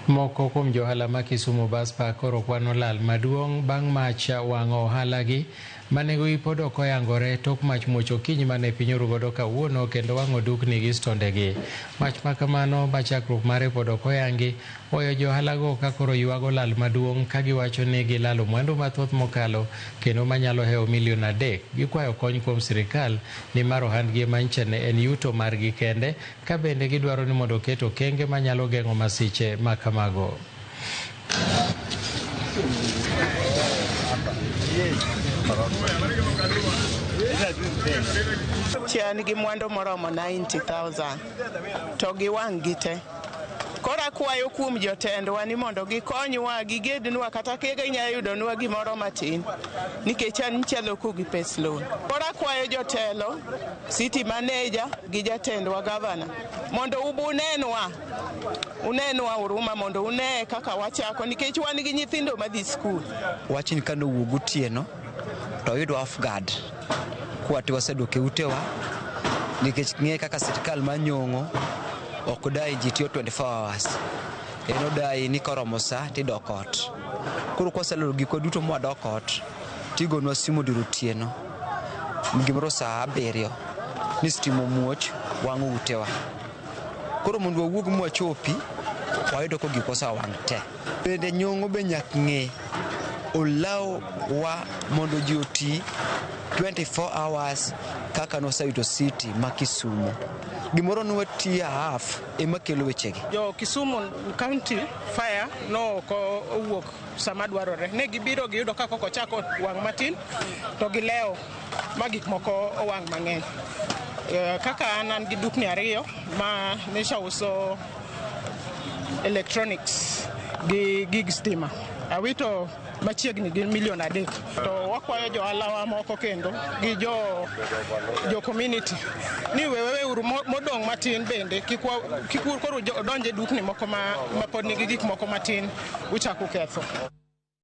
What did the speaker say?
Moko kuom johala ma Kisumu Bus Park koro kwano lal maduong' bang' mach wang'o ohalagi ma nengogi pod ok oyangore tok mach muoch okinyi mane piny oru godo kawuono kendo wang'o dukni gi stondegi. Mach ma kamano ma chakruok mare pod ok oyangi oweyo johalago ka koro ywago lal maduong' ka giwacho ni gilalo mwandu mathoth mokalo kendo manyalo hewo milion 3. Gikwayo kony kuom sirikal nimar ohandgi manyicha ne en yuto margi kende ka bende gidwaro ni mondo oket okenge manyalo geng'o masiche ma kamago. An gi mwandu moromo 90,000 to gi wang' gi te. Koro akwayo kuom jotendwa ni mondo gikonywa, gigednwa kata ka ginyalo yudonwa gimoro matin nikech an nchalo gi pes loan. Koro akwayo jotelo, city manager gi jatendwa gavana mondo ubunenwa, unenwa huruma mondo une kaka wachako nikech wan gi nyithindo madhi skul. Wachni kane owuok gotieno to oyudwa off guard kwati wasedok e utewa nikech ng'e kaka sirikal manyong'o ok dai ji tiyo 24 hours, en odai ni koromo sa tidok ot. Koro kwaseloro gikwa duto mwadok ot tigonwa simu dier otieno gimoro saa 7 ni stima omuoch wang'o utewa. Koro mondo wawuog mwachopi wayudo ka gikwa osewang' te. Bende nyong'o be nyaka ng'e olaw wa mondo ji oti 24 hours kaka noseyudo city ma Kisumu. Gimoro ni watiyo half ema kelo wechegi. Jo Kisumu County Fire no ok owuok sama dwarore. Ne gibiro giyudo ka koko chako wang' matin to gilewo ma gik moko owang' mang'eny. Kaka an gi dukni 2 ma nyocha uso electronics gi gig stima. Awito machiegni gi milion 3. To wakwayo johala moko kendo gi jo community ni weweuru modong' matin bende kik koro donje dukni moko ma pod nigi gik moko matin uchako ketho.